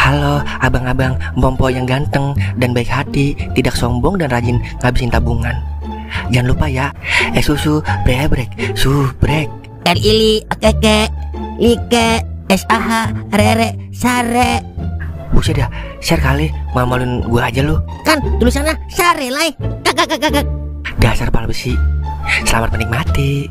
Halo abang-abang Bompo yang ganteng dan baik hati, tidak sombong dan rajin ngabisin tabungan. Jangan lupa ya, susu brebrek, subrek. Ili, keke, like, sah, rere, sare. Buset dah, share kali, malu-maluin gue aja lu. Kan tulisannya sare lai. Kakak. Dasar pala besi. Selamat menikmati.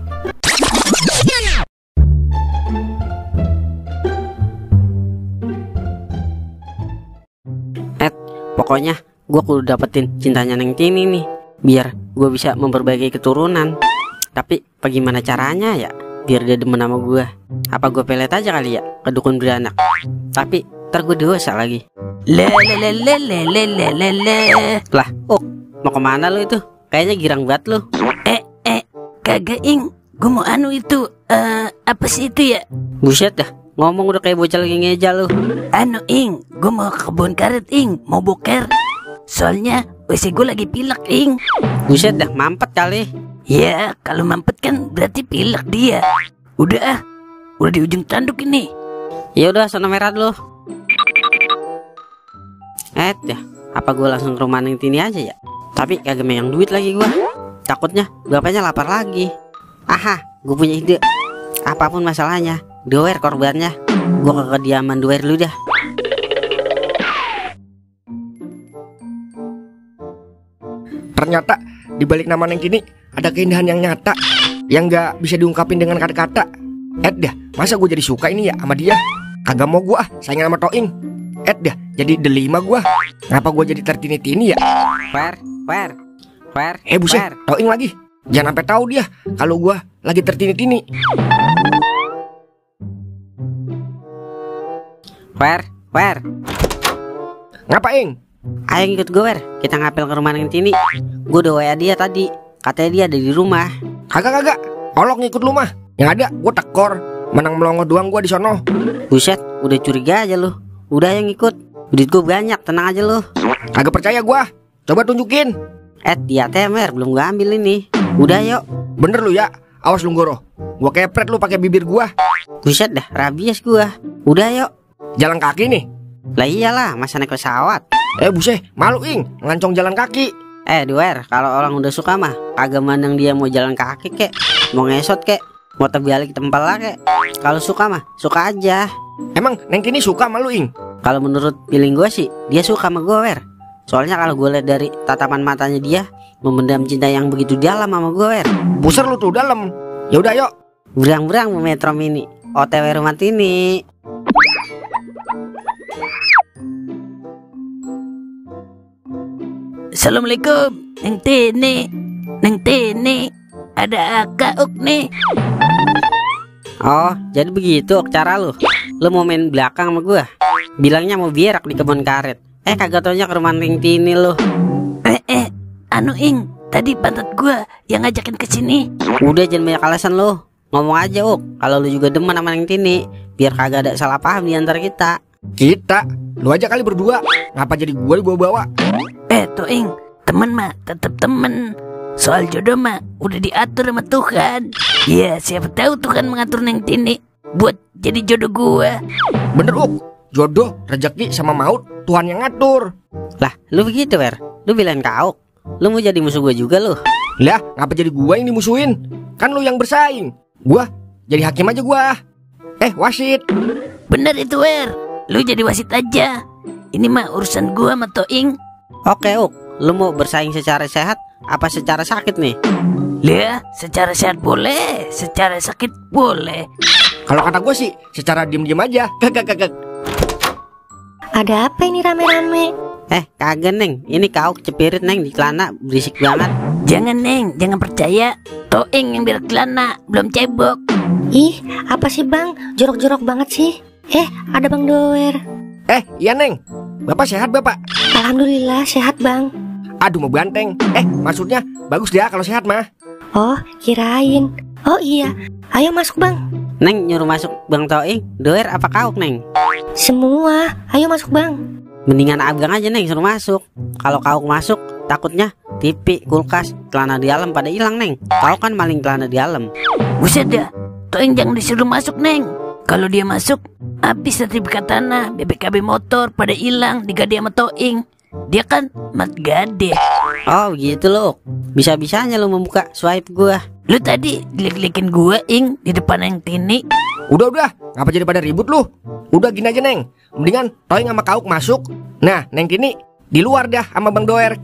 Pokoknya gue kudu dapetin cintanya Neng Tini nih, biar gue bisa memperbaiki keturunan. Tapi bagaimana caranya ya biar dia demen sama gue? Apa gue pelet aja kali ya ke dukun beranak? Tapi ntar gue dosa lagi. Lah, mau kemana lo itu? Kayaknya girang banget lo. Kagak ing, gue mau itu, apa sih itu ya? Buset dah, ngomong udah kayak bocah lagi ngeja lo. Ing, gue mau ke kebun karet ing, mau boker. Soalnya WC gue lagi pilek ing. Buset dah, mampet kali. Ya, kalau mampet kan berarti pilek dia. Udah di ujung tanduk ini. Ya udah, sono merah dulu. Ya, apa gue langsung ke rumah Neng Tini aja ya? Tapi kagak megang duit lagi gue. Takutnya bapaknya lapar lagi. Aha, gue punya ide. Apapun masalahnya, doer korbannya. Gue ke kediaman doer dulu dah. Ternyata di balik nama Neng Tini ada keindahan yang nyata yang gak bisa diungkapin dengan kata-kata. Dah, masa gue jadi suka ini ya sama dia? Kagak mau gue saingan sama Toing. Dah, jadi delima gue. Ngapa gue jadi tertini-tini ya? Buset, Toing lagi. Jangan sampai tahu dia kalau gue lagi tertini-tini. Ngapain? Ayo ikut gue, kita ngapel ke rumah Neng Tini. Gue udah WA dia tadi, katanya dia ada di rumah. Kagak, olok ngikut lu mah. Yang ada gue tekor, menang melongo doang gue di sono. Buset, udah curiga aja lu. Udah yang ikut, duit gue banyak, tenang aja lu. Kagak percaya gue, coba tunjukin. Di ATM belum gue ambil ini. Udah yuk. Bener lu ya, awas lu Goro. Gue kepret lu pakai bibir gue. Buset dah, rabies gue. Udah yuk. Jalan kaki nih. Lah iyalah, masa naik pesawat. Buset, malu ing, ngancong jalan kaki. Duer, kalau orang udah suka mah kagak mandang dia mau jalan kaki kek, mau ngesot kek, mau terbalik tempel lah kek. Kalau suka mah suka aja. Emang Neng Tini suka sama lu ing? Kalau menurut feeling gue sih dia suka sama gue, Wer. Soalnya kalau gue lihat dari tatapan matanya dia memendam cinta yang begitu dalam sama gue, Wer. Buser lu tuh dalam. Ya udah yuk. Berang-berang Metro Mini, OTW rumah Tini. Assalamualaikum, Neng Tini, ada Kak nih. Oh, jadi begitu cara lu. Lu mau main belakang sama gua? Bilangnya mau berak di kebun karet. Kagak taunya ke rumah Neng Tini lu. Ing, tadi pantat gua yang ngajakin ke sini. Udah jangan banyak alasan lu. Ngomong aja, kalau lu juga demen sama Neng Tini, biar kagak ada salah paham di antara kita. Kita? Lu aja kali berdua. Ngapa jadi gua dibawa-bawa? Toing, temen mah tetep temen. Soal jodoh mah udah diatur sama Tuhan. Ya, siapa tahu Tuhan mengatur Neng Tini buat jadi jodoh gua. Bener jodoh, rezeki sama maut Tuhan yang ngatur. Lah, lu begitu, Wer. Lu bilang Kauk, lu mau jadi musuh gua juga lu. Lah, ngapa jadi gua yang dimusuhin? Kan lu yang bersaing. Gua jadi hakim aja gua. Wasit. Bener itu, Wer. Lu jadi wasit aja. Ini mah urusan gua sama Toing. Oke, lu mau bersaing secara sehat apa secara sakit nih? Lah, secara sehat boleh, secara sakit boleh. Kalau kata gue sih, secara diem-diem aja. Kagak. Ada apa ini rame-rame? Kagak Neng, ini Kauk cepirit Neng di celana, berisik banget. Jangan Neng, jangan percaya. Toing yang biar celana, belum cebok. Ih, apa sih Bang? Jorok-jorok banget sih. Ada Bang Doer. Iya Neng, Bapak sehat Bapak? Alhamdulillah sehat Bang. Aduh mau banteng. Maksudnya bagus dia kalau sehat mah. Oh, kirain. Oh iya, ayo masuk Bang. Neng nyuruh masuk Bang Toing, Doer apa Kauk Neng? Semua, ayo masuk Bang. Mendingan Abgang aja Neng suruh masuk. Kalau Kauk masuk, takutnya TV, kulkas, celana di dalam pada hilang Neng. Kauk kan maling celana di dalam. Buset dah, Toing jangan disuruh masuk Neng. Kalau dia masuk, habis sertifikat tanah, BPKB motor pada hilang digade sama Toing. Dia kan mat gade. Oh gitu loh. Bisa-bisanya lo membuka swipe gua. Lu tadi dilik-likin gua, Ing, di depan Neng Tini. Udah, ngapa jadi pada ribut lu? Udah gini aja, Neng. Mendingan Toing sama Kauk masuk. Nah, Neng Tini di luar dah sama Bang Doer.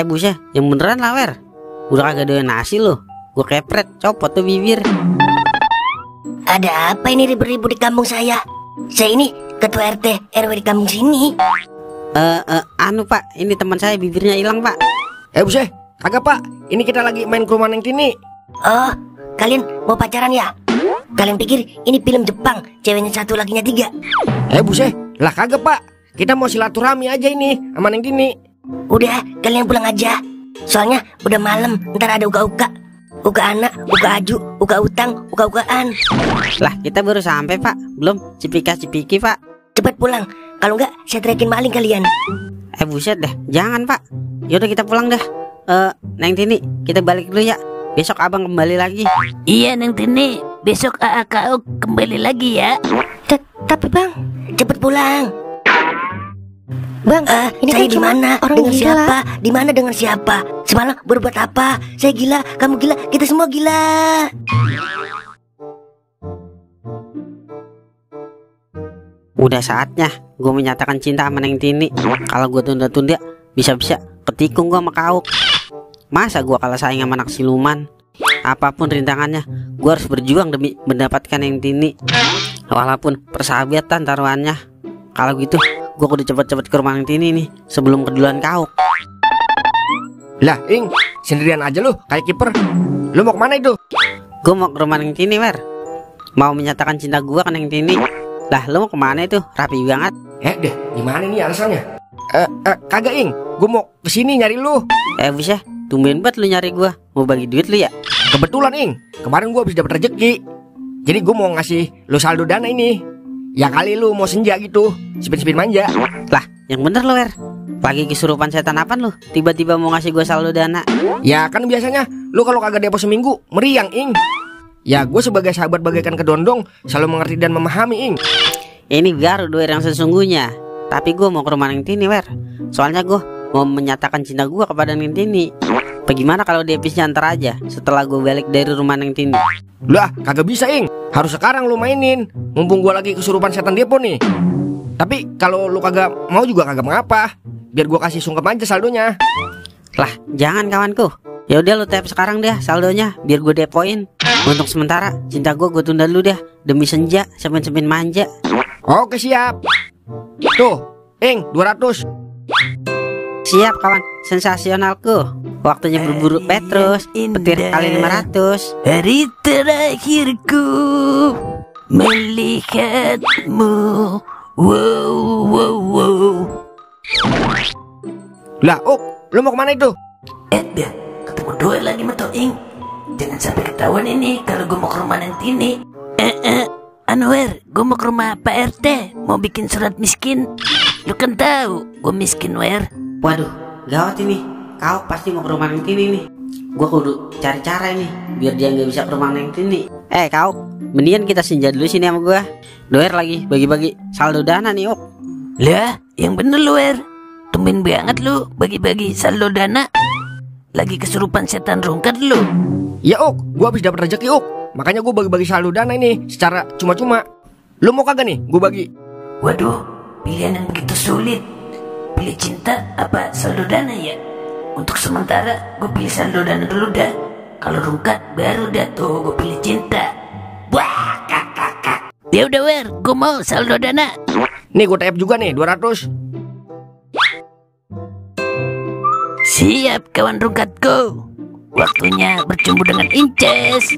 Buset, yang beneran lah, Wer. Udah kagak doyan nasi lo. Gua kepret, copot tuh bibir. Ada apa ini ribut-ribut di kampung saya? Saya ini ketua RT RW di kampung sini. Anu Pak, ini teman saya bibirnya hilang Pak. Buset, kagak Pak. Ini kita lagi main ke rumah Neng Tini. Oh, kalian mau pacaran ya? Kalian pikir ini film Jepang, ceweknya satu lakinya 3? Buset, lah kagak Pak. Kita mau silaturahmi aja ini sama Neng Tini. Udah, kalian pulang aja. Soalnya udah malam, ntar ada uka-uka. Uka anak, uka aju, uka utang, uka-ukaan. Lah kita baru sampai Pak, belum cipika-cipiki Pak. Cepet pulang, kalau enggak saya teriakin maling kalian. Buset dah, jangan Pak. Yaudah kita pulang dah. Neng Tini, kita balik dulu ya. Besok abang kembali lagi. Iya Neng Tini, besok AAKO kembali lagi ya. Tapi bang, cepet pulang. Bang, ini saya kan di mana? orang Dengan gila. siapa? Di mana dengan siapa? Semalam berbuat apa? Saya gila, kamu gila, kita semua gila. Udah saatnya gue menyatakan cinta sama Neng Tini. Kalau gue tunda-tunda, bisa-bisa ketikung gue sama Kauk. Masa gue kalah saing sama anak siluman? Apapun rintangannya, gue harus berjuang demi mendapatkan Neng Tini. Walaupun persahabatan taruhannya. Kalau gitu, gue kudu cepet-cepet ke rumah Neng Tini nih sebelum keduluan Kauk. Lah, Ing, sendirian aja lu kayak kiper. Lu mau kemana itu? Gue mau ke rumah Neng Tini, Wer. Mau menyatakan cinta gue ke Neng Tini. Lah, lu mau kemana itu? Rapi banget. Deh, gimana nih alasannya? Kagak Ing, gue mau kesini nyari lu. Bisa, tumben banget lu nyari gue. Mau bagi duit lu ya? Kebetulan Ing, kemarin gue habis dapet rezeki. Jadi gue mau ngasih lu saldo dana ini. Ya kali lu mau senja gitu, spin-spin manja. Lah, yang bener lu, Wer. Lagi kesurupan setan apaan lu? Tiba-tiba mau ngasih gue saldo dana. Ya kan biasanya lu kalau kagak depo seminggu meriang Ing. Ya gue sebagai sahabat bagaikan kedondong selalu mengerti dan memahami Ing. Ini baru Doer yang sesungguhnya. Tapi gue mau ke rumah Neng Tini, Wer. Soalnya gue mau menyatakan cinta gue kepada Neng Tini. Bagaimana kalau di episnya antar aja setelah gue balik dari rumah Neng Tini? Lah kagak bisa Ing, harus sekarang lu mainin. Mumpung gue lagi kesurupan setan depo nih. Tapi kalau lu kagak mau juga kagak mengapa. Biar gue kasih sungkem aja saldonya. Lah, jangan kawanku. Ya udah lu tap sekarang deh saldonya biar gue depoin. Untuk sementara cinta gue tunda dulu deh demi senja semen-semen manja. Oke siap. Tuh, Ing 200. Siap kawan, sensasionalku. Waktunya berburu Petrus, petir kali 500. Hari terakhirku melihatmu. Wow. Lah, lu mau kemana itu? Dah ketemu Doer lagi sama Toing. Jangan sampai ketahuan ini kalau gue mau ke rumah Neng Tini. Anwar, gue mau ke rumah Pak RT. Mau bikin surat miskin. Lu kan tahu gue miskin, Wer. Waduh, gawat ini. Kau pasti mau ke rumah Neng Tini nih. Gua kudu cari cara ini biar dia nggak bisa ke rumah Neng Tini. Kau, mendingan kita senja dulu sini sama gua. Doer lagi bagi-bagi saldo dana nih, Ok. Lah, yang bener lu, Wer. Tumben banget lu bagi-bagi saldo dana. Lagi kesurupan setan rungkat lu. Ya Ok, gua habis dapat rezeki Ok. Makanya gua bagi-bagi saldo dana ini secara cuma-cuma. Lu mau kagak nih gua bagi? Waduh, pilihan yang begitu sulit. Pilih cinta apa saldo dana ya? Untuk sementara gue pilih saldo dana dulu dah. Kalau rungkat baru dah tuh gue pilih cinta. Wah, kakak. Ya udah, Wer, gue mau saldo dana. Nih gua tap juga nih 200. Siap kawan rungkatku. Waktunya bercumbu dengan Inces.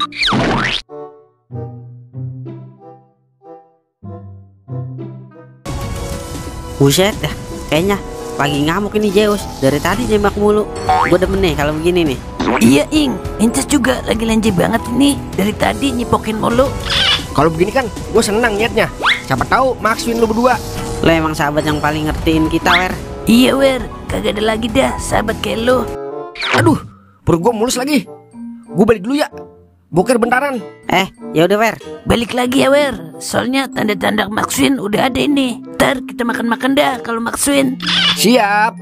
Buset dah, kayaknya lagi ngamuk ini Zeus. Dari tadi nembak mulu. Gue demen nih kalau begini nih. Iya, Ing, Inces juga lagi lenje banget ini. Dari tadi nyipokin mulu. Kalau begini kan gue senang niatnya. Siapa tahu maksudin lu berdua. Lo emang sahabat yang paling ngertiin kita, Wer. Iya, Wer, kagak ada lagi dah sahabat kayak lo. Aduh, perut gue mulus lagi. Gue balik dulu ya. boker bentaran. Ya udah Wer. Balik lagi ya Wer. Soalnya tanda-tanda Maxwin udah ada ini. Ntar kita makan-makan dah kalau Maxwin. Siap.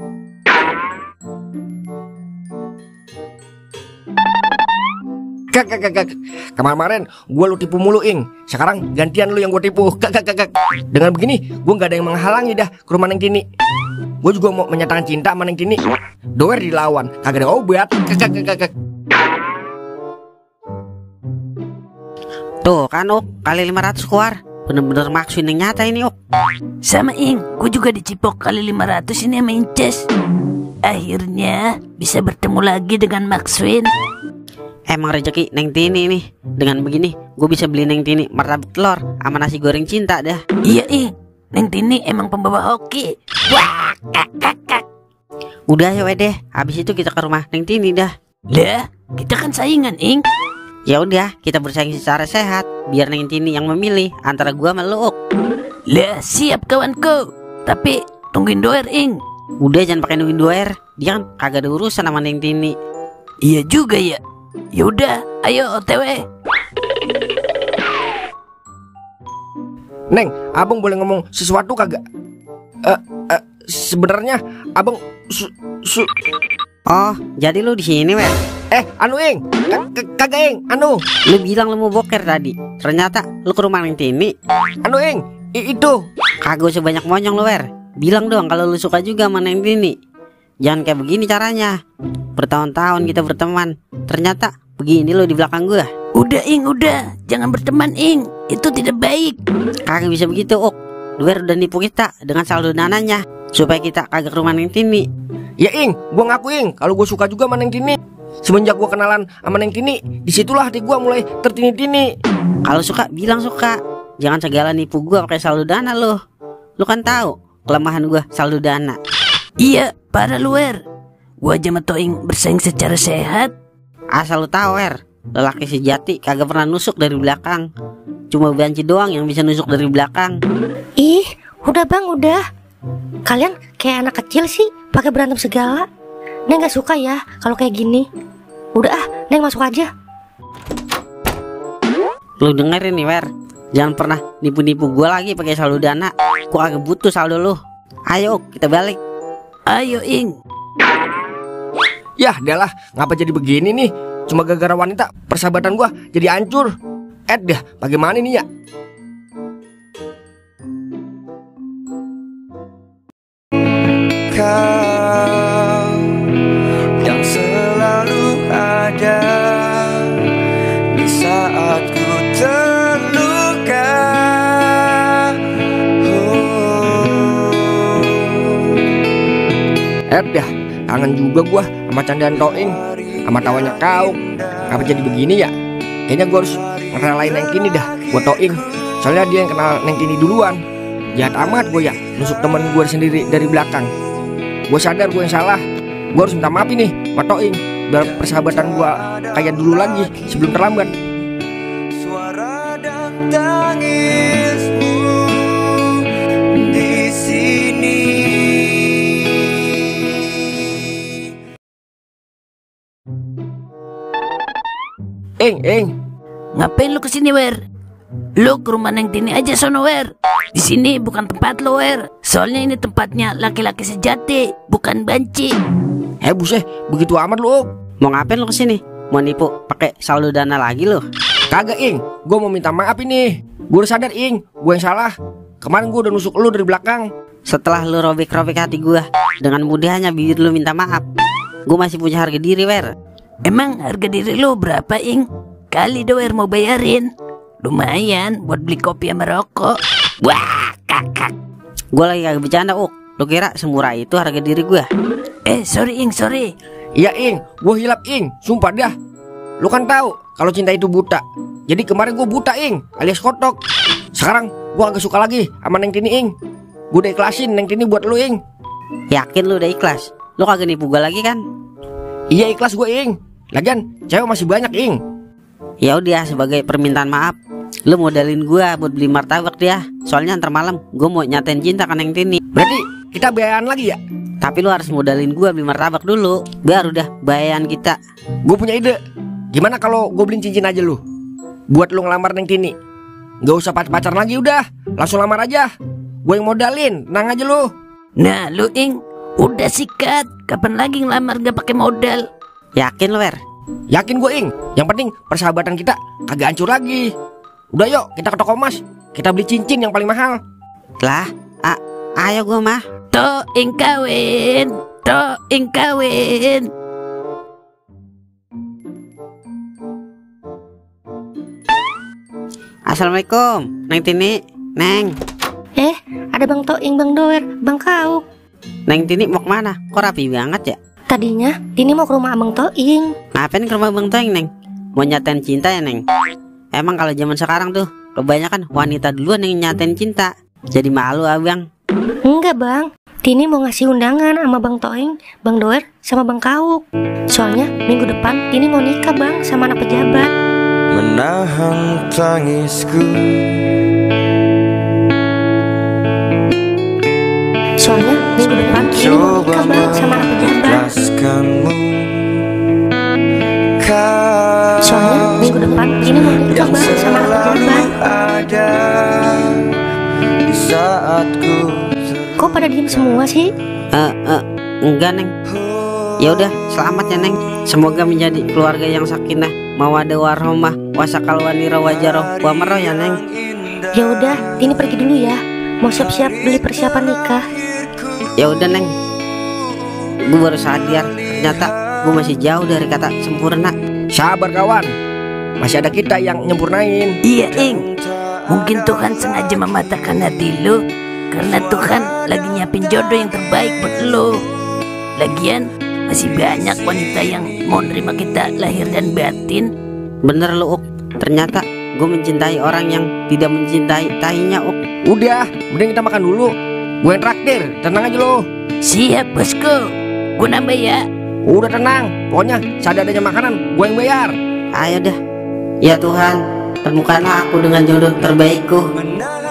Kak. Kemarin gue lu tipu mulu, Ing. Sekarang gantian lu yang gue tipu. Kak. Dengan begini, gue nggak ada yang menghalangi dah ke rumah Neng Tini. Gue juga mau menyatakan cinta sama Neng Tini. Doer dilawan, kagak ada obat. Kak. Tuh kan Ok, kali 500 keluar. Bener-bener Maxwin yang nyata ini Ok. Sama Ing, gue juga dicipok kali 500 ini sama Inces. Akhirnya bisa bertemu lagi dengan Maxwin. Emang rezeki Neng Tini nih. Dengan begini gue bisa beli Neng Tini martabak telur sama nasi goreng cinta dah. Iya Ing, Neng Tini emang pembawa hoki. Wah, kak. Udah ya deh, habis itu kita ke rumah Neng Tini dah. Lah, kita kan saingan Ing. Ya udah, kita bersaing secara sehat biar Neng Tini yang memilih antara gua sama lu Ok. Lah, siap kawanku. Tapi tungguin Doer Ing. Udah jangan pakai nungguin Doer. Dia kan kagak ada urusan sama Neng Tini. Iya juga ya. Ya udah, ayo OTW. Neng, abang boleh ngomong sesuatu kagak? Sebenarnya abang Oh, jadi lu di sini, Wer? Anu Ing, kagak Ing, anu. Lu bilang lu mau boker tadi. Ternyata lu ke rumah Neng Tini. Anu Ing, itu. Kagak usah banyak monyong lu, Wer. Bilang dong kalau lu suka juga sama Neng Tini. Jangan kayak begini caranya. Bertahun-tahun kita berteman, ternyata begini lu di belakang gua. Udah Ing, udah. Jangan berteman Ing. Itu tidak baik. Kagak bisa begitu, Ok. Wer udah nipu kita dengan saldo dananya supaya kita kagak ke rumah Neng Tini. Ya Ing, gua ngaku Ing, kalau gua suka juga sama Neng Tini. Semenjak gua kenalan sama Neng Tini, disitulah hati gua mulai tertini-tini. Kalau suka bilang suka. Jangan segala nipu gua pakai saldo dana lu. Lu kan tahu kelemahan gua saldo dana. Iya, parah lu Wer. Gua aja sama Toing bersaing secara sehat. Asal lu tahu, Wer, lelaki sejati kagak pernah nusuk dari belakang. Cuma banci doang yang bisa nusuk dari belakang. Ih, udah bang, udah. Kalian kayak anak kecil sih, pakai berantem segala. Neng gak suka ya kalau kayak gini. Udah Neng masuk aja. Lu dengerin nih, Wer. Jangan pernah nipu-nipu gua lagi pakai saldo dana. Gua kagak butuh saldo lu. Ayo, kita balik. Ayo Ing. Yah, dah lah, ngapa jadi begini nih? Cuma gara-gara wanita, persahabatan gua jadi hancur. Dah, bagaimana nih ya? Kau yang selalu ada di saat ku terluka. Dah, kangen juga gua sama candaan Toing, sama tawanya kau. Ngapa jadi begini ya? Kayaknya gua harus ngerelain Neng Tini dah buat Toing. Soalnya dia yang kenal Neng Tini duluan. Jahat amat gue ya, nusuk temen gue sendiri dari belakang. Gue sadar gue yang salah. Gue harus minta maaf ini sama Toing, biar persahabatan gue kayak dulu lagi sebelum terlambat. Suara dan tangismu di sini. Ing. Ngapain lu kesini Wer? Lu ke rumah Neng Tini aja sono Wer. Di sini bukan tempat lo Wer. Soalnya ini tempatnya laki-laki sejati, bukan banci. Buset, begitu amat lu. Mau ngapain lu kesini? Mau nipu pakai saldo dana lagi lu? Kagak Ing, gue mau minta maaf ini. Gue udah sadar Ing, gue yang salah. Kemarin gue udah nusuk lu dari belakang. Setelah lu robek-robek hati gua dengan mudahnya bibir lu minta maaf, gua masih punya harga diri, Wer. Emang harga diri lu berapa Ing? Kali Doer mau bayarin. Lumayan buat beli kopi sama rokok. Wah, kakak. Gua lagi kagak bercanda, Lu kira semurah itu harga diri gua? Sorry Ing, sorry. Iya Ing, gue hilap Ing, sumpah dah. Lu kan tahu kalau cinta itu buta. Jadi kemarin gue buta Ing, alias kotok. Sekarang gue agak suka lagi sama Neng Tini Ing. Gue udah ikhlasin Neng Tini buat lu Ing. Yakin lu udah ikhlas? Lu kagak nipu gua lagi kan? Iya ikhlas gue Ing. Lagian cewek masih banyak Ing. Ya udah, sebagai permintaan maaf, lu modalin gua buat beli martabak dia. Soalnya ntar malam gua mau nyatain cinta ke Neng Tini. Berarti kita bayaran lagi ya? Tapi lu harus modalin gua beli martabak dulu, baru dah bayaran kita. Gue punya ide. gimana kalau gue beliin cincin aja lu? Buat lu ngelamar Neng Tini. Gak usah pacar lagi udah, langsung lamar aja. Gue yang modalin, tenang aja lu. Nah lu Ing, udah sikat. Kapan lagi ngelamar gak pakai modal? Yakin lo, Wer? Yakin gue Ing, yang penting persahabatan kita kagak hancur lagi. Udah yuk kita ke toko emas, kita beli cincin yang paling mahal. Lah, ayo gue mah. To Ing kawin, to Ing kawin. Assalamualaikum, Neng Tini. Neng, Ada Bang Toing, Bang Doer, Bang Kauk. Neng Tini mau kemana? Kok rapi banget ya? Tadinya Tini mau ke rumah Abang Toing. Ngapain ke rumah Bang Toing, Neng? Mau nyatain cinta ya, Neng? Emang kalau zaman sekarang tuh kebanyakan wanita duluan yang nyatain cinta. Jadi malu abang. Enggak Bang, Tini mau ngasih undangan sama Bang Toing, Bang Doer, sama Bang Kauk. Soalnya minggu depan Tini mau nikah Bang sama anak pejabat. Menahan tangisku, Soalnya minggu depan Tini mau coba nikah Bang sama anak pejabat. mengikhlaskanmu. Soalnya minggu depan Tini mau nikah Yang Bang sama anak selalu pejabat. ada di saat ku Kok pada diem semua sih? Enggak, Neng. Ya udah, selamat ya, Neng. Semoga menjadi keluarga yang sakinah, mawaddah warahmah, wasakal wanira wajaroh wa maroh ya, Neng. Ya udah, Tini pergi dulu ya. Mau siap-siap beli persiapan nikah. Ya udah, Neng. Gue baru sadar ternyata gue masih jauh dari kata sempurna. Sabar kawan, masih ada kita yang nyempurnain. Iya Ing, mungkin Tuhan sengaja mematahkan hati lu karena Tuhan lagi nyiapin jodoh yang terbaik buat lu. Lagian masih banyak wanita yang mau nerima kita lahir dan batin. Bener lu, Uk. Ternyata gue mencintai orang yang tidak mencintai tahinya, Uk. Udah, mending kita makan dulu. Gue yang traktir, tenang aja lo. Siap bosku, gue nambah ya. Udah tenang, pokoknya seadanya makanan gue yang bayar. Ayo dah. Ya Tuhan, temukanlah aku dengan jodoh terbaikku. menahan